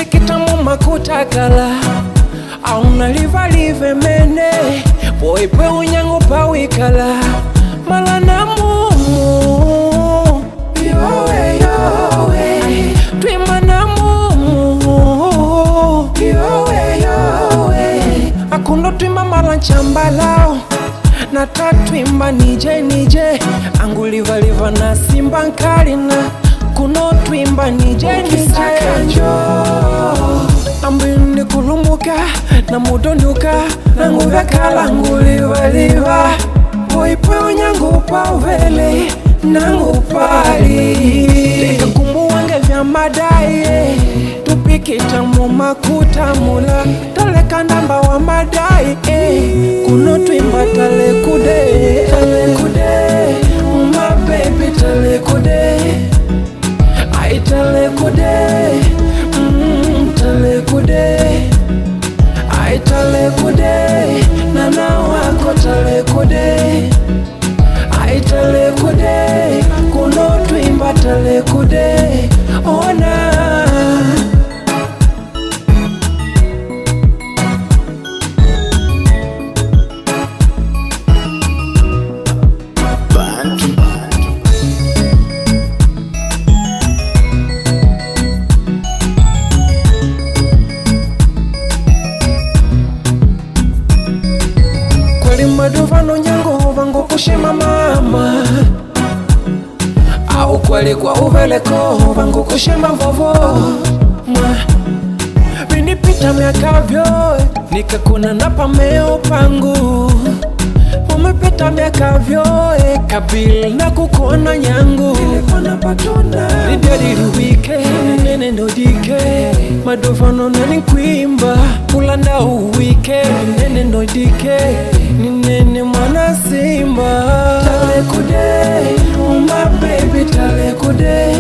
Tupikita mumakutakala auna livalive mene poipwe unyango pawikala mala na mumu yowe yowe twimba na mumu yowe yowe akundo twimba mala nchambalao natatwimba nije nije angulivaliva na simba nkalina kuno twimba nije nije ambini kulumuka na mudonduka nanguvekala ngulivaliva poipwe unyangu pauvele nangu pali lekakumbuwange vya madai tupikita mumakuta mula toleka ndamba wa madai kuno twimba talekude talekude mabebi talekude ai talekude talekude ai talekude nana wako talekude ai talekude kuno twimba talekude ona. Bantu. Kweli maduvano nyango vangu kushima mama au kweli kwa uveleko vangu kushima vovo mwa vinipita miaka vyo nikakuna na pameo pangu umepita miaka vyo kabili na kukona nyangu lidyadiliwike ninene ndodike madovano nanikwimba kulanda uwike ninene ndodike ninene mwana simba talekude uma baby talekude.